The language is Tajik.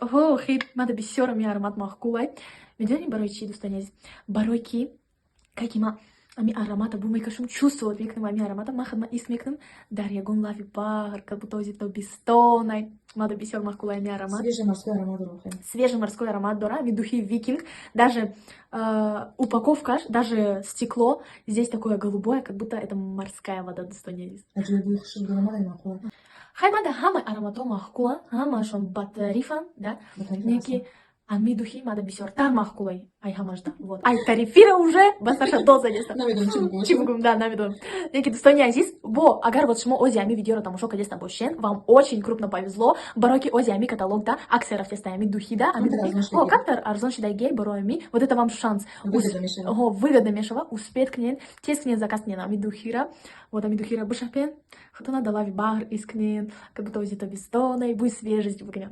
Охо, хит, мада бисёр ами аромат маъқулай. Медонӣ, барои чӣ, дӯстони азиз? Барои ки как ма ами аромата бу мекашам, чувствовать мекунам ами аромата, ман худма ҳис мекунам дар ягон лави баҳр, как будто ози тобистонай. Мада бисёр маъқулай ами аромат. Свежий морской аромат дорам хеле. Свежий морской аромат дора, ами духи «Викинг». Даже упаковкаш, даже стекло здесь такое голубое, как будто это морская вода, дӯстони азиз. Аҷоиб, бӯи хушрӯ дорам, мада маъқула. Хай, мада ҳама ароматҳо маъқула, ҳамаашон батарифан, да? Не ки ами духи мада бисёртар маъқулай ай ҳамашда. Вот. Ай тарифира уже ба сарша доза нестам. Намедонам, чӣ бигӯм. Чӣ бигӯм, да, намедонам. Неки, дӯстони азиз, бо агар вот шумо ози ами видеоро тамошо кардеста бошен, вам очень крупно повезло, барои ки ози ами каталог да акция рафтеста ами духи да, ами Камтар духи. арзон О, шудагӣ. камтар арзон шудагӣ барои ами. Вот это вам шанс. Выгодно мешавад. Ого, выгодно мешава, успеть кунен, тез кунен, заказ кунен ами духира. Вот ами духира бишапен, худтона да лави баҳр ис кунен, как будто ози тобистонай, бӯи свежесть бикунен.